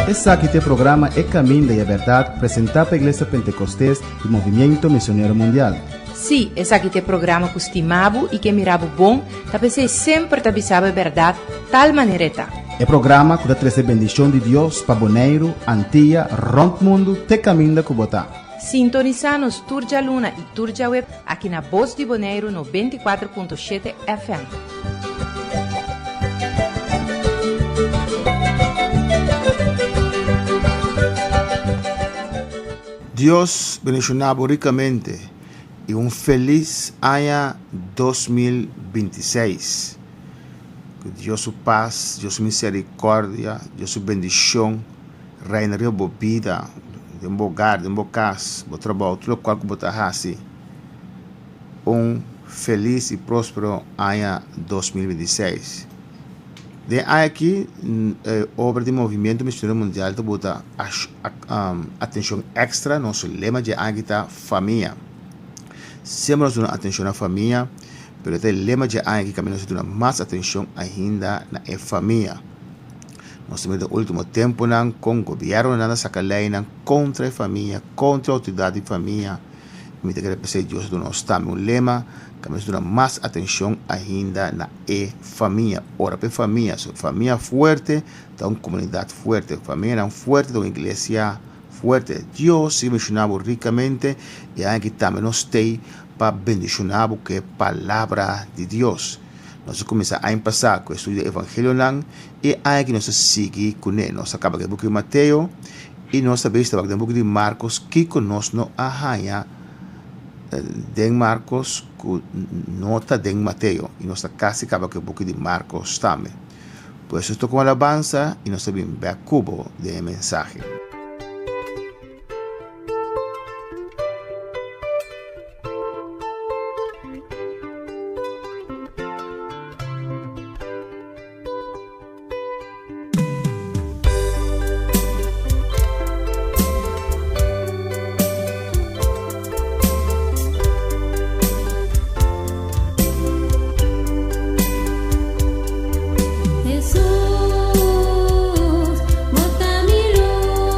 Esaki ta e programa E Caminda y e Berdad presenta pa Iglesia Pentecostes y Movimiento Misionero Mundial. Sí, esaki ta e programa ku stima bo i ke mira bo bon, ta p'esei semper ta bisa bo e bèrdat tal manera e ta. E programa ku ta trese bendishon di Dios pa Boneiru, Antia, rònt mundu te kaminda ku bo ta. Sintonisá nos tur djaluna i tur djaweb aki na Bos di Boneiru 94.7 FM. Dios bendiciona bo ricamente y un feliz aña 2026. Cu Dios su paz, Dios su misericordia, Dios su bendicion reina riba bo bida, den bo hogar, den bo cas, bo trabao, tur locual cu bo ta haci. Un feliz y prospero aña 2026. Den aña aki e obra di Movimiento Misionero Mundial ta buta atencion extra. Nos lema dje aña aki ta Famia. Semper nos duna atencion na famia, pero ta e lema dje aña aki caminda nos ta duna mas atencion ainda na e famia. Nos ta mira den ultimo temponan con gobiernonan ta saca leynan contra e famia, contra e autoridad di famia. Mi ta kere p'esei Dios a duna nos tambe un lema, ku nos duna mas atenshon ainda na e famia. Ora pa e famia. So, famia fuerte ta un komunidat fuerte. Famianan fuerte ta un iglesia fuerte. Dios sigui bendishoná bo rikamente i aña aki tambe nos stei pa bendishoná bo ku e Palabra di Dios. Nos a kuminsá aña pasá ku e estudio di Evangelionan i aña aki nos ta sigui kuné. Nos a kaba ku e buki di Mateo i nos ta bista wak den buki di Markos kiko nos no a haña den Markos ku no ta den Mateo i nos ta kasi kaba ku e buki di Markos tambe. Pues nos ta ku alabansa i nos ta bin bèk ku bo den e mensahe. Hesus, bo ta mi lus.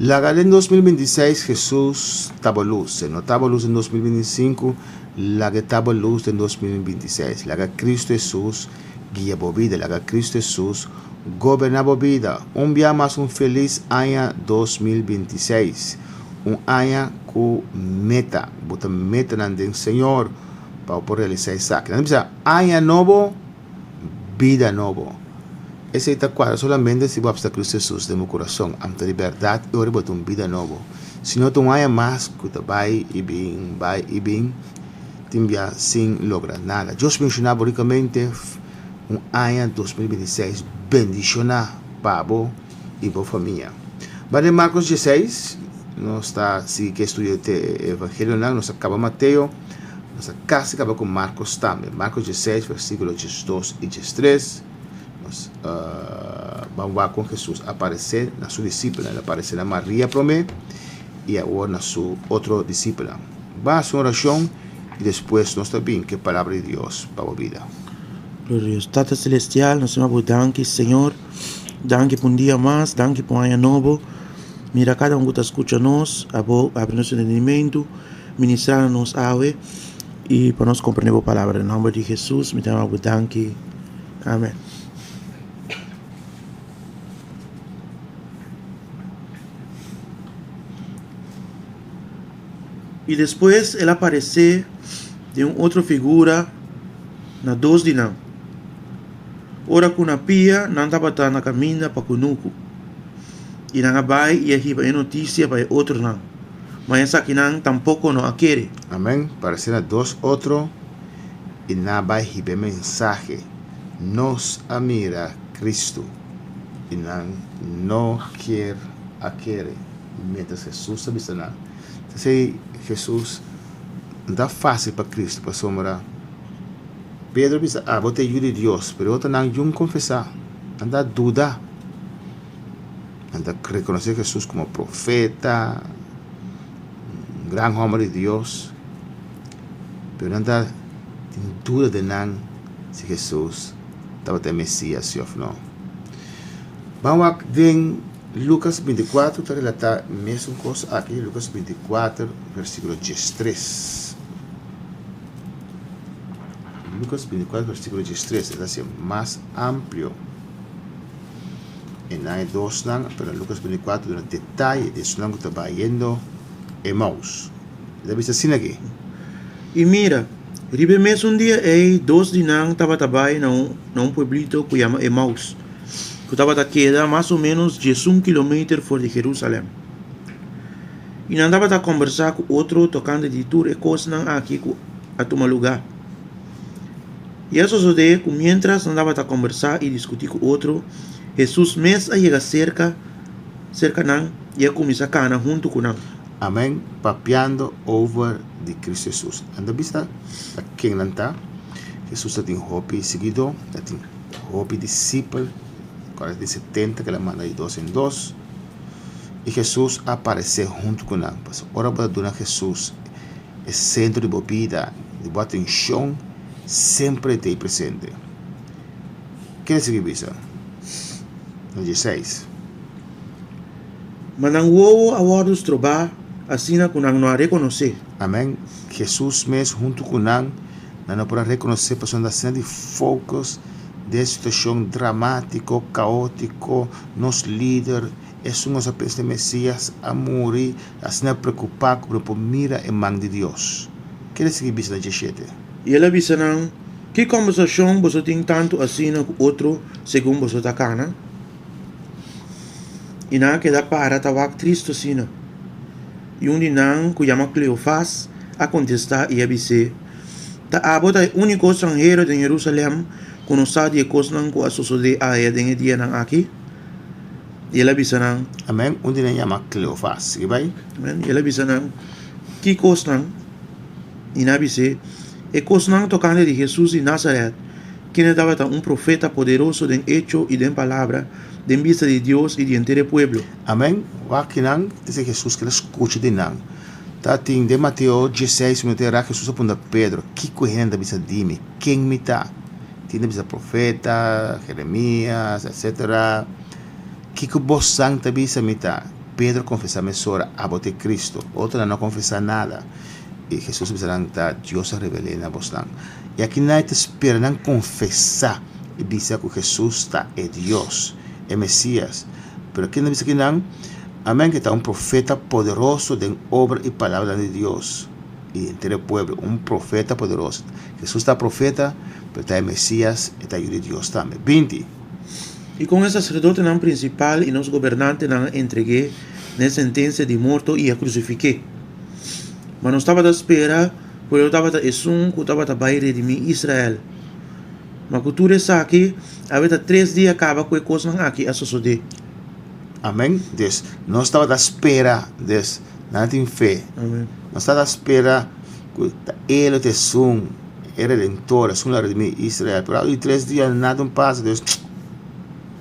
Laga den 2026 Hesus ta bo lus. Si e no ta bo lus den 2025, laga e ta bo lus den 2026. Laga Cristo Hesus guia bo bida. Laga Cristo Hesus goberna bo bida. Un bia mas un felis aña 2026. Un aña ku meta. Bo ta metanan den Señor pa bo por realisa esaki. Nan ta bisa aña nobo, bida nobo. Esei ta kuadra solamente si bo apsa Cristo Hesus den bo kurason. Anto di bèrdat e ora bo ta un bida nobo. Si no ta un aña mas ku ta bai i bin, bai i bin, tin bia sin logra nada. Dios bendishoná bo rikamente un aña 2026 bendishoná pa bo i bo famia. Bai den Markos dieseis, nos ta sigui ku e estudio di e evangelionan, nos a kaba Mateo, nos a kasi kaba ku Markos tambe. Markos dieseis versíkulo diesdos i diestres. Nos ban wak kon Hesus a aparesé na su disipelnan. El a aparesé na Maria promé i awor na su otro disipelnan. Ban hasi un orashon i despues nos ta bin ku e Palabra di Dios pa bo bida. Gloria a Dios. Tata Celestial, nos ta bo danki, Señor. Danki pa un dia mas, danki pa un aña nobo. Mira kada un ku ta skucha nos, abo abri nos entendimentu, ministra na nos awe i pa nos komprende bo palabra. Den nomber di Hesus mi ta yama bo danki. Amen. I despues el a paresé den un otro figura na dos di nan, ora ku na pia nan tabata na kaminda pa kunuku. I nan a bai i a hiba e notisia pa e otronan, ma esakinan tampoko no a kere. Amen. Paresé na dos otro i nan a bai hiba e mensahe, Nos a mira Kristu. I nan no kier a kere. Miéntras Hesus ta bisa nan, P'esei Hesus no ta fásil pa Kristu, pasobra Pedro a bisa, Abo ta e Yu di Dios. Pero e otronan yun konfesá, nan ta duda. Nan ta rekonosé Hesus komo profeta, un gran hòmber di Dios, pero nan ta tin duda den nan si Hesus tabata e Mesias si òf no. Ban wak den Lukas 24 ta relatá mesun kos aki, Lukas 24 versíkulo 13. Lukas 24 versíkulo 13, e ta hasié mas amplio. E nan e dosnan, pero Lukas 24 duna detaye di esunnan ku ta bayendo Emaus. E ta bisa asina aki. I mira, riba e mesun dia ei dos di nan tabata bai na un na un pueblito ku yama Emaus, ku tabata keda mas o ménos diesun kilometer for di Jerusalèm. I nan tabata kombersá ku otro tokante di tur e kosnan aki ku a tuma lugá. I a sosodé ku miéntras nan tabata kombersá i diskutí ku otro, Hesus mes a yega serka serka nan i a kuminsá kana huntu ku nan. Amen papiando over di Cristo Jesus. Nan ta bisa ta ken nan ta. Jesus ta tin hopi siguidó, ta tin hopi disipel, kòrda tin setenta ku el a manda di dos en dos. I Jesus a aparesé huntu ku nan. Pasobra ora bo ta duna Jesus e sentro di bo bida, di bo atenshon, semper e ta ei presente. Ke ta sigui bisa? Na dieseis. Ma nan wowo a wòrdu strobá asina ku nan no a rekonosé. Amèn. Hesus mes huntu ku nan, nan no por a rekonosé pasobra nan ta asina di focus den e situashon dramátiko, kaótiko, nos lider, esun nos a pensa ta e Mesías, a muri, asina preokupá ku bo no por mira e man di Dios. Ke ta sigui bisa na dieshete? I el a bisa nan, Ki kòmbersashon boso tin tantu asina ku otro segun boso ta kana? I nan a keda para ta wak tristu asina. I un di nan, ku yama Kleofas, a kontestá i a bis'é, Ta abo ta e úniko stranhero den Jerusalèm ku no sa di e kosnan ku a sosodé aya den e dianan akí? I el a bisa nan. Amèn. Un di nan yama Kleofas. Sigui bai. Amèn. I el a bisa nan, Ki kosnan? I nan a bis'é, E kosnan tokante di Hesus di Nasarèt, kende tabata un profeta poderoso den echo i den palabra, den bista di Dios i di henter e pueblo. Amen. Wak kinan ta esei Hesus keda skucha di nan. Ta tin den Mateo dieseis mi ta era Hesus a puntra Pedro, Kiko e hende ta bisa di mi? Ken mi ta? Tin ta bisa profeta, Jeremias, etsetera. Kiko bosan ta bisa mi ta? Pedro a konfesá mesora, Abo ta e Kristu. Otronan no a konfesá nada. I Hesus a bisa nan, Ta Dios a revel'é na bosnan. I aki nan e ta spera nan konfesá i bisa ku Hesus ta e Dios, e Mesias. Pero ken ta bisa kinan? Amèn, ke ta un profeta poderoso den obra i palabranan di Dios i henter e pueblo. Un profeta poderoso. Hesus ta profeta, pero ta e Mesias, e ta Yu di Dios tambe. 20. I kon e saserdotenan prinsipal i nos gobernantenan a entreg'é na e sentensia di morto i a krusifik'é. Ma nos tabata spera ku el tabata esun ku tabata bai redimí Israel. Ma ku tur esaki, awe ta tres dia kaba ku e kosnan aki a sosodé. Amen. Dus, nos tabata spera, dus, nan tin fe. Amen. Nos tabata spera ku ta El lo ta esun, e Redentor, esun lo a redimí Israel. Pero awe di tres dia nada un pasa, dus,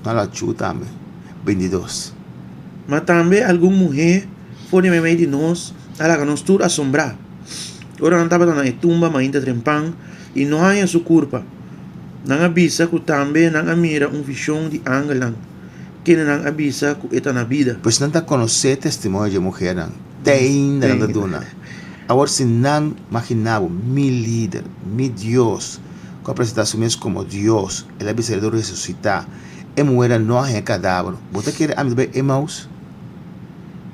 nan lo a chu tambe. 22. Ma tambe algun muhé for di meimei di nos a laga nos tur asombrá. Ora nan tabata na e tumba mainta trempan i no haña su kurpa, nan a bisa ku tambe nan a mira un vishon di angelnan, kendenan a bisa ku e ta na bida. Pues nan ta konosé testimonio dje muhernan, te ainda nan ta duna. Awor si nan magina bo, mi Lider, mi Dios, ku a presentá su mes komo Dios, el a bisa el lo resusitá, e muhernan no a haña e kadaver, bo ta kere ami ta bai Emaus?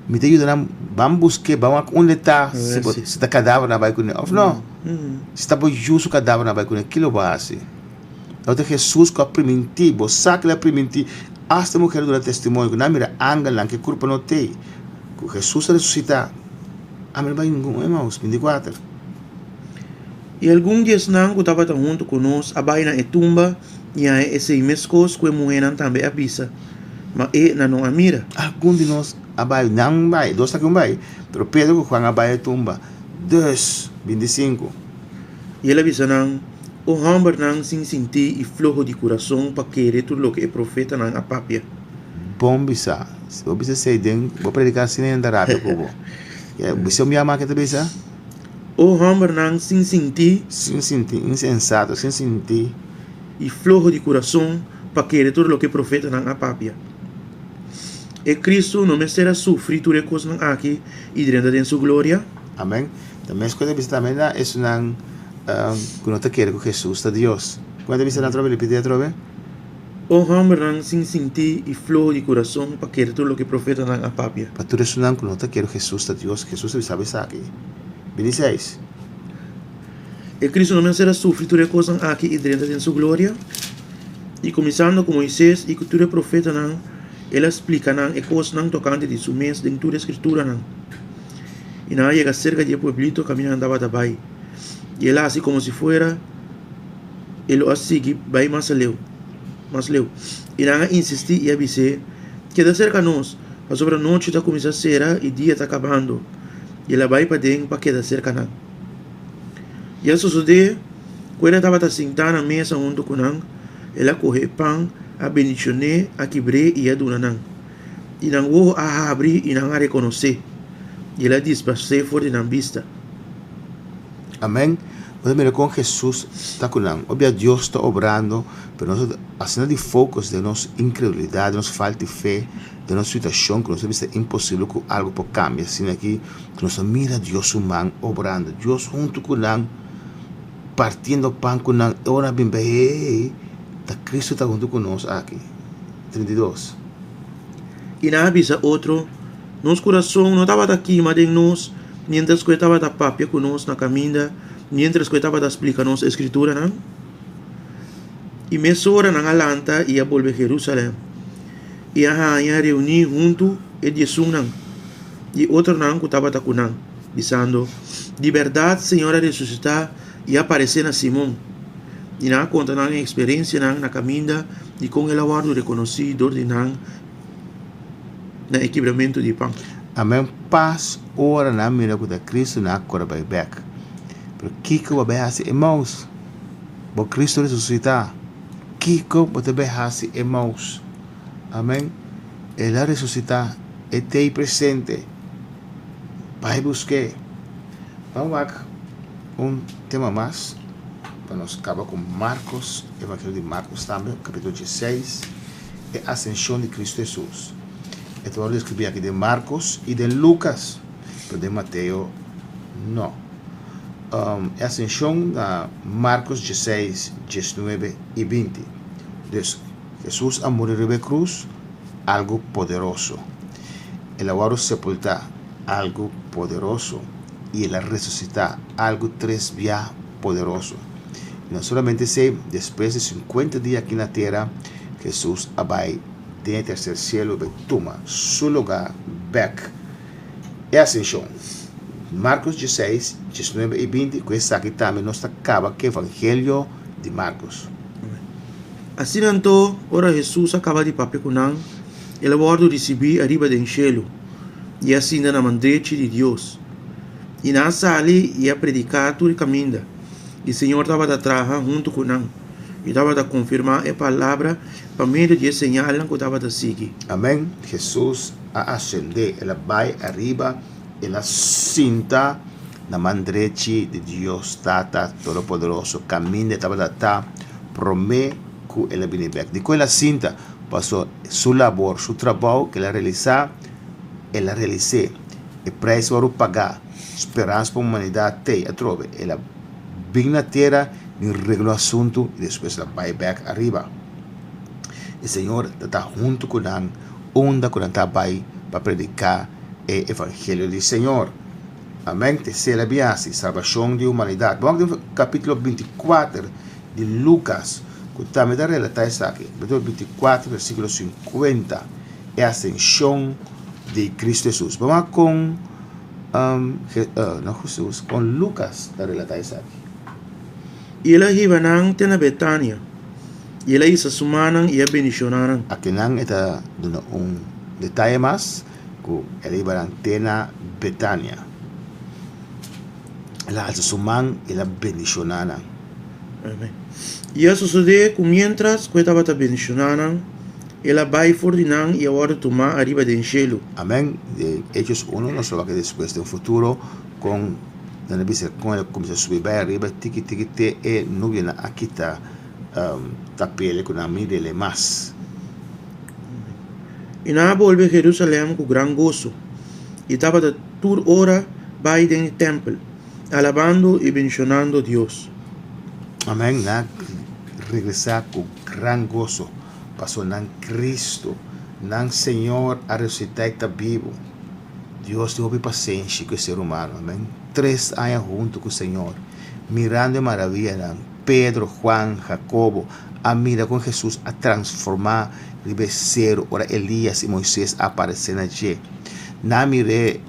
Mi ta yuda nan ban busk'é, ban wak unda e ta, si bo si ta kadaver nan a bai kuné òf no. Si ta bo yu su kadaver nan a bai kuné, kilo bo a hasi? Awor ta Hesus ku a primintí, bo sa ku el a primintí, asta e muher a duna testimonio ku nan a mira angelnan ku e kurpa no t'ei, ku Hesus a resusitá. Ami no bai ningun Emaus, 24. I algun di esnan ku tabata huntu ku nos a bai na e tumba i haña esei meskos ku e muhénan tambe a bisa, ma e nan no a mira. Algun di nos a bai, nan bai, dos ta ku bai, pero Pedro ku Juan a bai e tumba. Dus, 25. I el a bisa nan, O hòmbernan sin sintí i floho di kurason pa kere tur loke e profetanan a papia. Bon bisa. Si bo bisa esei den bo prediká asina nan ta rabia ku bo. Bisa un bia mas ke ta bisa? O hòmbernan sin sintí. Sin sintí, insensato, sin sintí. I floho di kurason pa kere tur loke e profetanan a papia. E Kristu no mester a sufri tur e kosnan aki i drenta den su gloria? Amèn. Ta mes ku ta bisa tambe na esunnan ku no ta kere ku Hesus ta Dios. Kuma ta bisa nan atrobe? Ripití atrobe. O hòmbernan sin sintí i floho di kurason pa kere tur loke e profetanan a papia. Pa tur esunnan ku no ta kere ku Hesus ta Dios, Hesus ta bisa bo esaki. 26. E Kristu no mester a sufri tur e kosnan aki i drenta den su gloria? I kuminsando ku Moises i ku tur e profetanan, el a splika nan e kosnan tokante di su mes den tur e Skrituranan. I nan a yega serka di e pueblito kaminda nan tabata bai, i el a hasi komo si fuera e lo a sigui bai mas aleu, mas leu. I nan a insistí i a bis'é, Keda serka nos, pasobra nochi ta kuminsá sera i dia ta kabando. I el a bai paden pa keda serka nan. I a sosodé ku el a tabata sintá na mesa huntu ku nan, el a kohe e pan, a bendishon'é, a kibr'é i a duna nan. I nan wowo a habri i nan a rekonos'é, i el a disparsé for di nan bista. Amèn. Bo ta mira kon Hesus ta ku nan. Obia Dios ta obrando, pero nos ta asina di focus den nos inkredulidat, den nos falta di fe, den nos situashon ku nos ta bisa imposibel ku algu por kambia. Asina aki ku nos ta mira Dios su man obrando. Dios huntu ku nan, partiendo pan ku nan. E ora nan bin bay, hey, ta Cristo ta huntu ku nos aki. 32. I nan a bisa otro, Nos kurason no tabata kima den nos miéntras ku e tabata papia ku nos na kaminda, miéntras ku e tabata splika nos e Skrituranan? I mesora nan a lanta i a bolbe Jerusalèm, i a haña reuní huntu e diesunnan i otronan ku tabata ku nan, bisando, Di bèrdat Señor a resusitá i a paresé na Simon. I nan a konta nan e eksperensianan na kaminda i kon el a wòrdu rekonosí dor di nan na e kibramentu di pan. Amen pas ora nan mira ku ta Cristo nan a kore bai bek. Pero kiko bo bai hasi Emaus? Bo Cristo resusita. Kiko bo ta bai hasi Emaus? Amen. El a resusita, e t'ei presente. Bai busk'é. Ban wak un tema mas pa nos kaba ku Markos, Evangelio di Markos tambe, kapitulo 16. E asenshon di Kristu Hesus. E ta wòrdu deskribí aki den Markos i den Lukas, pero den Mateo no. E asenshon na Markos dieseis, diesnuebe i binti. Dus, Hesus a muri riba e krus, algu poderoso. El a wòrdu sepultá, algu poderoso. I el a resusitá, algu tres bia poderoso. I no solamente esei, despues di sinkuenta dia aki na tera, Hesus a bai den e terser sielu bai tuma su lugá bèk. E asenshon. Markos dieseis, diesnuebe i binti, ku esaki tambe nos ta kaba ku evangelio di Markos. Asina anto, ora Hesus a kaba di papia ku nan, el a wòrdu risibí ariba den shelu, i a sinta na man drechi di Dios. I nan a sali i a prediká tur e kaminda, i Señor tabata traha huntu ku nan, i tabata konfirmá e palabra pa medio di e señalnan ku tabata sigui. Amèn. Hesus a asendé, el a bai ariba, el a sinta na man drechi di Dios Tata Todopoderoso, kaminda e tabata ta promé ku el a bini bèk. Dikon el a sinta? Pasobra su labor, su trabou ku el a realisá, el a realis'é. E preis wòrdu pagá. Speransa pa humanidat t'ei atrobe. El a bin na tera, bin regla un asuntu i despues el a bai bèk ariba. E Señor ta ta huntu ku nan unda ku nan ta bai pa prediká e evangelio di Señor. Amèn. T'esei el a bin hasi, salbashon di humanidat. Bo wak den kapítulo binti kuater di Lukas ku tambe ta relatá esaki. Kapítulo binti kuater versíkulo sinkuenta, e asenshon di Kristu Hesus. Bo wak kon no Hesus, kon Lukas ta relatá esaki. I el a hiba nan te na Betania, i el a hisa su mannan i a bendishoná nan. Akinan e ta duna un detaye mas, ku el a hiba nan te na Betania. El a alsa su man i el a bendishoná nan. Amen. I a sosodé ku miéntras ku e tabata bendishoná nan, el a bai for di nan i a wòrdu tumá ariba den shelu. Amen. Den Hechos uno nos lo wak despues den futuro kon nan a bisa kon el a kuminsá subi bai ariba tiki tiki te e nubianan a kita tapele ku nan mir'el mas. I nan a bolbe Jerusalèm ku gran goso, i tabata tur ora bai den e tèmpel, alabando i bendishonando Dios. Amèn. Nan a regresá ku gran goso, pasobra nan Kristu, nan Señor, a resusitá i ta bibu. Dios tin hopi pasenshi ku e ser humano. Amèn. Tres aña huntu ku Señor, mirando e maravianan, Pedro, Juan, Jacobo a mira kon Hesus a transformá riba e seru ora Elias i Moises a aparesé na dje. Nan a mir'é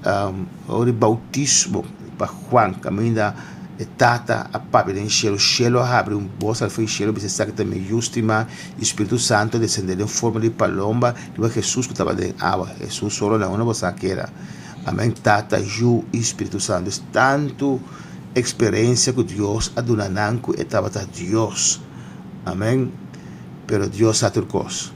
ora di boutismo pa Juan, kaminda e Tata a papia den shelu, shelu a habri, un bos a for di shelu bisa, Esaki ta mi Yu stimá, i Spiritu Santu a desendé den forma di palomba riba Hesus ku tabata den awa. Hesus solo nan unda bo sa keda. Amèn, Tata, Yu i Spiritu Santu. Es tantu eksperensia ku Dios a duna nan ku e tabata Dios. Amèn. Pero Dios sa tur kos.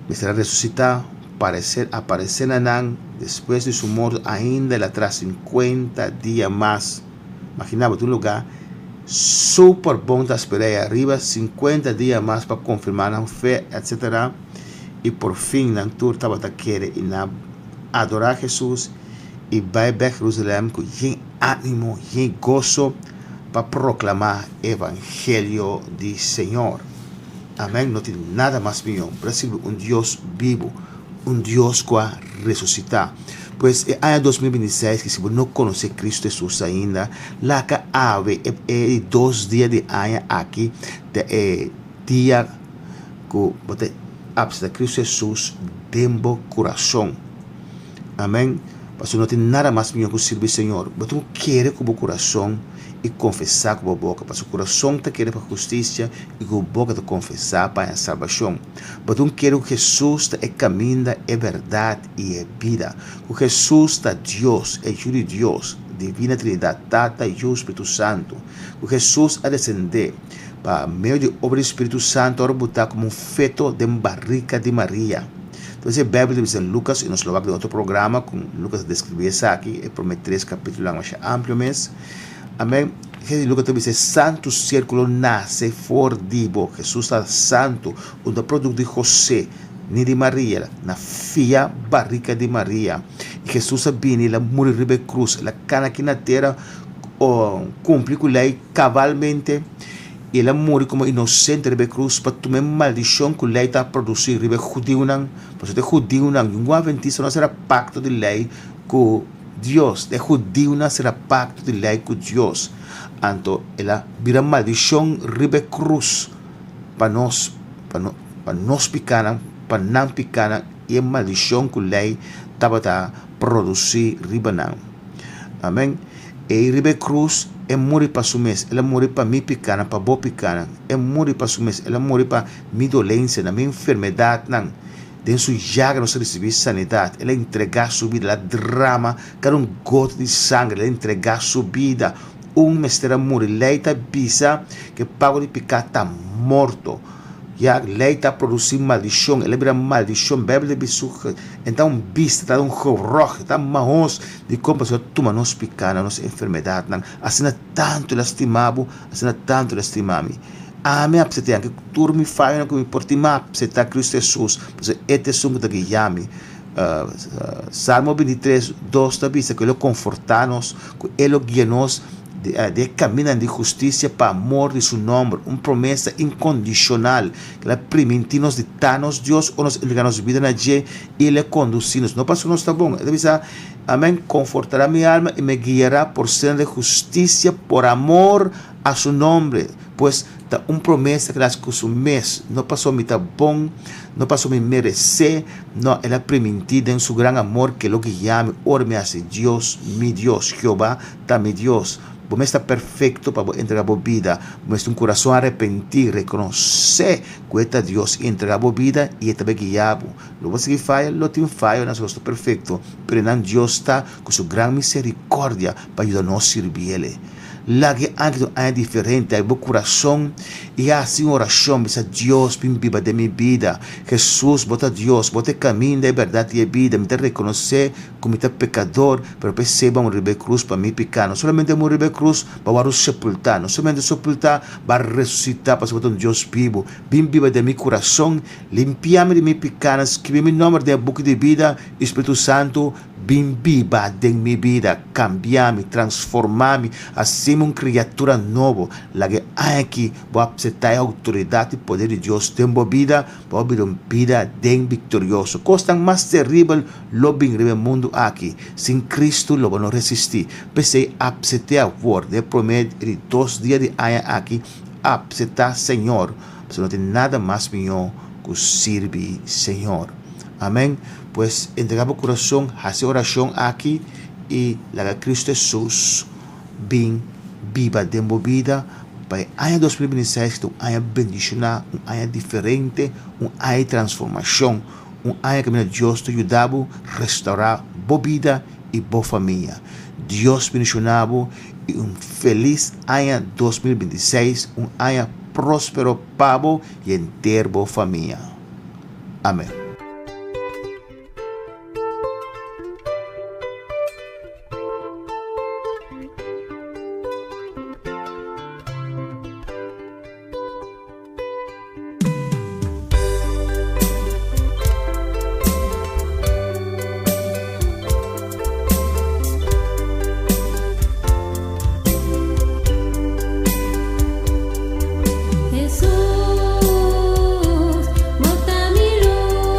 Mester a resusitá, paresé, aparesé na nan despues di su morto ainda el a traha sinkuenta dia mas. Imaginá bo, ta un lugá super bon ta spera ei ariba sinkuenta dia mas pa konfirmá nan fe, etsetera. I por fin nan tur tabata kere i nan a adorá Hesus i bai bèk Jerusalèm ku yen ánimo, yen goso pa proklamá evangelio di Señor. Amèn. No tin nada mas mihó pa sirbi un Dios bibu, un Dios ku a resusitá. Pues e aña 2026 ki si bo no konosé Kristu Hesus ainda, laka awe e e di dos dia di aña aki ta e dia ku bo ta apseptá Kristu Hesus den bo kurason. Amèn. Pasobra no tin nada mas mihó ku sirbi Señor. Bo tin ku kere ku bo kurason i konfesá ku bo boka. Pasobra kurason ta kere pa hustisia i ku bo boka ta konfesá pa haña salbashon. Bo tin ku kere ku Hesus ta e kaminda, e bèrdat i e bida. Ku Hesus ta Dios, e Yu di Dios, Divina Trinidat, Tata, Yu, Spiritu Santu. Ku Hesus a desendé pa medio di obra di Spiritu Santu ora butá komo un feto den barika di Maria. Entonces e Bijbel ta bisa Lucas, y nos lo wak den otro programa con Lucas a describi esaki, e prome tres capitulonan masha amplio mes. Amen. Gente Lucas ta bisa e santo ser cu lo nace for di bo. Jesus ta santo, un ta producto di José. ni di Maria, na fia barika di Maria. I Hesus a bini, el a muri riba e krus, el a kana aki na tera, kumpli ku lei kabalmente, i el a muri komo inosente riba e krus pa tuma e maldishon ku lei ta produsí riba e hudiunan. Pasobra e hudiunan, ningun atventista no a sera pakto di lei ku Dios, e hudiunan a sera pakto di lei ku Dios. Anto el a bira maldishon riba e krus pa nos, pa no, pa nos pikánan, pa nan pikánan i e maldishon ku lei tabata produsí riba nan. Amèn. Ei riba e krus, e muri pa su mes. El a muri pa mi pikánan, pa bo pikánan. E muri pa su mes. El a muri pa mi dolensianan, mi enfermedatnan. Den su llaga nos a risibí sanidat. El a entregá su bida, el a drama kada un gota di sangre, el a entregá su bida. Un mester a muri. Lei ta bisa ku e pago di piká ta morto. Ya, lei ta produsí maldishon, el a bira maldishon. Beibel ta bisa su e ta un bista, ta un gebròg, e ta mahos dikon pasobra el a tuma nos pikánan, nos enfermedatnan. Asina tantu el a stima bo, asina tantu el a stima mi. Ami a apsept'é, anke tur mi fayonan ku mi por tin, mi a apseptá Kristu Hesus, pasobra e ta esun ku ta guia mi. Salmo 23, 2 ta bisa ku e lo konfortá nos, ku e lo guia nos di e kaminnan di hustisia pa amor di su nòmber, un promesa inkondishonal ku el a primintí nos di ta nos Dios ora nos entregá nos bida na dje i el a kondusí nos. No pasobra nos ta bon, e ta bisa, Amén, konfortará mi alma i me guiará por senda di hustisia por amor a su nombre. Pues, ta un promesa ku el a hasi ku su mes. No pasobra mi ta bon, no pasobra mi meresé, no, el a primintí den su gran amor ku e lo guia mi ora mi hasi Dios mi Dios. Jehová ta mi Dios. Bo mes ta perfekto pa bo entregá bo bida. Bo mester un kurason arepentí, rekonosé ku e ta Dios i entregá bo bida i e ta bai guia bo. Lo bo sigui faya? Lo tin fayonan, nos ta perfekto, pero nan Dios ta ku su gran miserikòrdia pa yuda nos sirbiel. Laga e anki ta un aña diferente, abi bo kurason i hasi un orashon, bisa, Dios, bin biba den mi bida. Hesus, bo ta Dios, bo ta e kaminda, e bèrdat i e bida. Mi ta rekonosé ku mi ta pekador, pero p'esei bo a muri riba e krus pa mi piká. No solamente a muri riba e krus, bo a wòrdu sepultá. No solamente sepultá, bo a resusitá, pasobra bo ta un Dios bibu. Bin biba den mi kurason, limpia mi di mi pikánan, skribi mi nòmber den e buki di bida, i Spiritu Santu, Bin biba den mi bida, kambia mi, transforma mi, hasi mi un kriatura nobo. Laga e aña aki bo apseptá e outoridat i poder di Dios den bo bida, pa bo bira un bida den viktorioso. Kosnan mas teribel lo bin riba e mundu aki. Sin Kristu lo bo no resistí. P'esei apsept'é awor, den e promé i di dos dia di aña aki, apseptá Señor, pasobra no tin nada mas mihó ku sirbi Señor. Amèn. Pues, entrega bo kurason, hasi e orashon aki i laga Kristu Hesus bin biba den bo bida pa e aña 2026 ta un aña bendishoná, un aña diferente, un aña di transformashon, un aña kaminda Dios ta yuda bo restaurá bo bida i bo famia. Dios bendishoná bo i un felis aña 2026, un aña próspero pa bo i henter bo famia. Amén. Hesus, bo ta mi lus.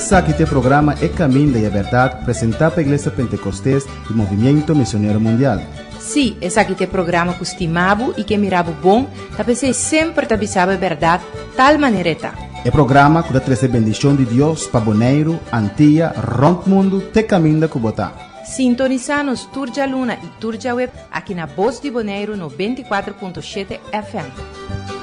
Esaki ta e programa E Caminda y e Berdad presenta pa Iglesia Pentecostes y Movimiento Misionero Mundial. Sí, esaki ta e programa ku stima bo i ke mira bo bon, ta p'esei semper ta bisa bo e bèrdat tal manera e ta. E programa ku ta trese bendishon di Dios pa Boneiru, Antia, rònt mundu te kaminda ku bo ta. Sintonisá nos tur djaluna i tur djaweb aki na Bos di Boneiru 94.7 FM.